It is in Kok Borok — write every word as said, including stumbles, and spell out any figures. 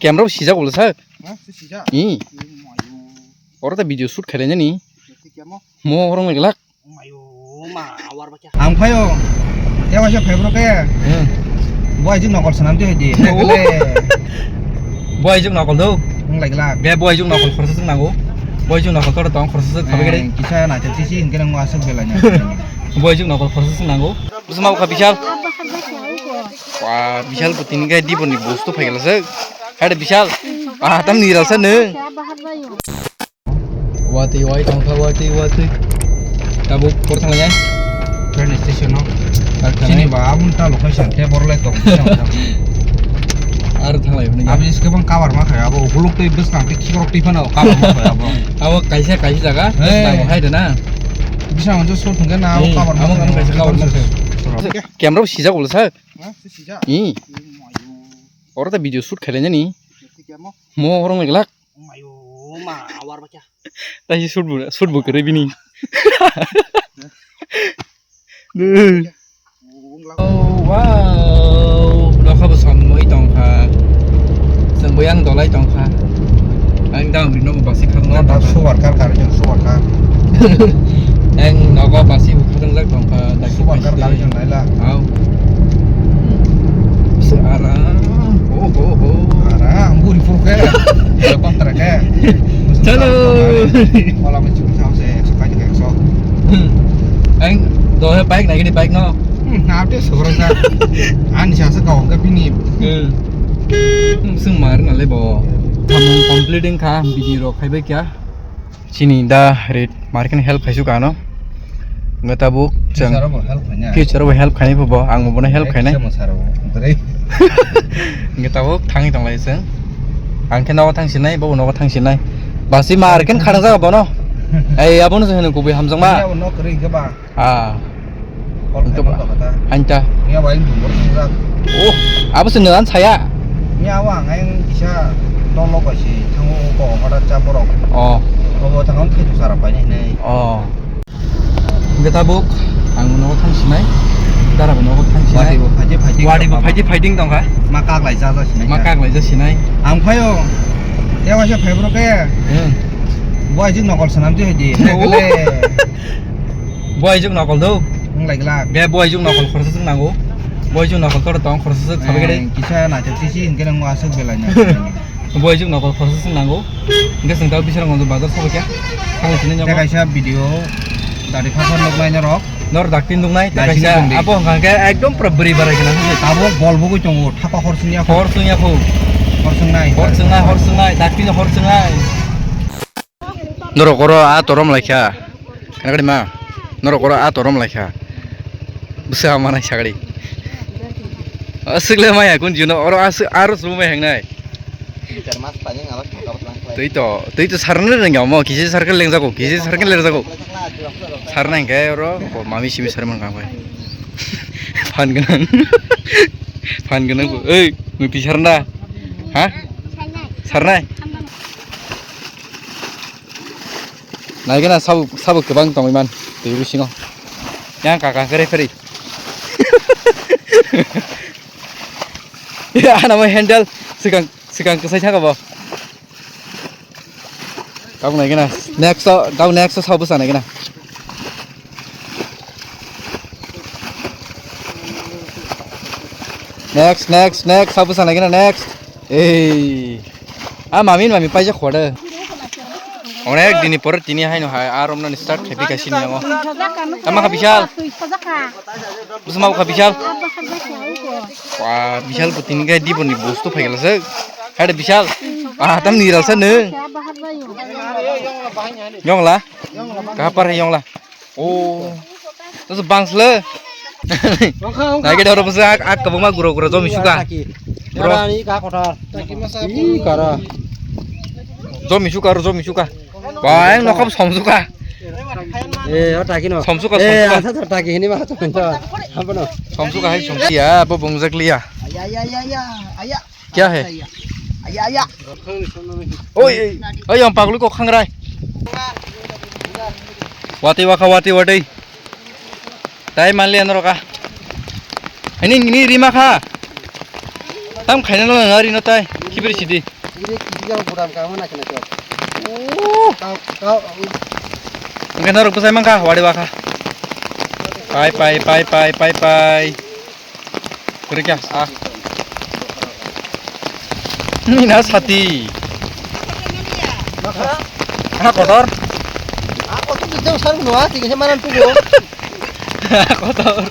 Camera bo sijak ulo sak. Ha? Si sijak? Ih. Ih, mayo. Oro ta video shoot khailai nani. Mo orang lagi lak. Mayo, ma, awar bacha. Ang phayo. Te waisa phai bro ke. Hmm. Bo aijing nokol sanam di haidi. Oh. Boy jung nokol do. Ang lagi lak. Be boy jung nokol khorsa sung nango. Boy jung nokol tor tong khorsa sung khabe gede. Eh, kisa na te sisi hingke nang asuk belanya. Boy jung nokol khorsa sung nango. Busma ka bishal. Wah, bishal ko tini kai di boni bostu phai gala se. Hade bishal. Ah, tam ni rasa ne. Watwi wai tongkha, watwi, watwi. Tabuk por thanglai. Train station no. Ar thanglai. Sini ba, abun ta location te borlai tong. Ar thanglai hwnwi. Abis ke bang cover ma khaya, abo ukuluk tei bwskang tei khikrok tei phano cover ma khaya abo. Abo kaisa, kaisa jaga, hey. Bwskang hai de na. Bisa manjo sur thungke na, abo cover ma khaya. Abo kaisa cover ma khaya. Camera bo sijak ulo sak. Ha? Sijak? Ih. Oro ta video shoot khailai nani. Mo orang lagi lak. Mayo, ma, awar bacha. Taisi shoot bu, shoot bu kere bini. Oh, wow, nokha bo samoi tongkha. Chwng bo yang dolai tongkha. Ang dam rino bo basi khang. No, da suwar kar kar jong suwar kar. Ang nogo basi bo khang jak tongkha. Suwar kar kar jong naila. Au. Se ara. Oh, oh, oh. Ara, ang buri pur ke. Lepas trek ke. Chalo. Wala mesti tahu saya ekso kali ekso. Ang dohe bike naik ni bike no. Hmm, na te seorang sa. Ani sa sa kau ke bini. Hmm. Hmm, sung mar na le bo. Tamung completing kha bini rok khai bai kya. Chini da rit market help khaisuk ano. Wngkhe tabuk chwng future o bo help khainai. Future o bo help khainai bo, ang bo bono help khainai. Kisa mwsarok, bwrwi. Wngkhe tabuk thangwi tonglai chwng. Ang khe nogo thang sinai, bo nogo thang sinai. Basi market khana jaga bono. Ei, abono se hwnwi kubui hamjakma. Abo nok kwrwi hwnkhe ba. Ah. Hor khaima wngkha ta. Hain ta. Miya bai bumor thangja. Oh, abo se nang saya. Miya o ang ayang kisa tolo kaisi thango ko hoda cha borok. Oh. Obo thango khe sara painai hinai. Oh. Hingke tabuk ang nogo thang sinai. Dara bo nogo thang sinai. Wadi bo phaidi phaidi. Wadi bo phaidi phaidi tongkha. Ma kaglai ja ja sinai. Ma kaglai ja sinai. Ang phaio. Te waisa phai bro ke. Hmm. Bo aijing nokol sanam di haidi. Oh. Bo aijing nokol do. Wng lai glak. Be bo aijing nokol khorsa sung nango. Bo aijing nokol tor tong khorsa sung khabe gede. Eh, kisa na te sisi hingke nang asuk belai na. Bo aijing nokol khorsa sung nango. Hingke sung tao bisar ngonjo bazar sobo kya. Thang sini nyoko. Te kaisa video dari phapar nok nai norok. Nor dakti nuk nai, te kaisa abo hingka hingke ekdom pura bwrwi barai gana. Abo bol bogoi tongo, thapa hor sung ya. Hor sung ya kho. Hor sung nai. Hor sung nai, hor sung nai, dakti hor sung nai. Norok oro a torom laikha. Kanakadi ma? Norok oro a torom laikha. Bwsa manai sagadi. Aswkle maya kun juno oro aswk aro sumai hengnai. Twi to, twi to sarno lengjamo, kisi sarkal lengjago, kisi sarkal lengjago. Sarna hingke oro, ko mami simi sarman kang bai. Phan gwnang. Phan gwnang ko. Ei, muti sarna. Ha? Sarnai. Naikhe na sabo, sabo kwbang tongwi man twi bisingo. Yang kaka kre pheri. Ya, ana mo handle swkang, swkang kwsai thangkha bo. Tabuk naikhe na next o, tabuk next o sabo bwsa naikhe na. Next, next, next, sabo bwsa naikhe na next. Ei. A mami, mami paijak khode. Onek dini pore tini haino hai a romnani start khaiphi kaisini yango. Tama kha Bishal? Bwsma kha Bishal? Wa, Bishal bo tini kai diboni bostu phaigala se. Hade Bishal. Ah, tam ni rasa ne. Yongla. Kahapar hai yongla. Oh. Terus bangsa le. Lagi dah orang besar ak, ak kebang mah gura-gura zomi suka. Gura. Ni ka kotor. Ih, kara. Zomi suka, zomi suka. Wah, yang nokap som suka. Eh, oh, taki no. Som suka, som suka. Eh, asa ter taki ini mah, som suka. Apa no? Som suka hai som. Ya, apa bung jak liya? Aya, aya, aya, aya, aya. Kya hai? Aya, aya. Oi, oi, oi, yang paglu kok khangrai. Wati waka, wati, wati. Tai manli ano roka. Ini, ini rima kha. Tam khaina lo ngari no tai. Kibri sidi. Ini kiri kau buram kamu nak kena cok. Kau kau. Engke norok bwsai mangkha, wari wakha. Pai, pai, pai, pai, pai, pai. Kuri kya? Ah. Ini na sati. Ha kotor. Aku tuh jauh sana nua, tiga sama nanti gua. Kotor.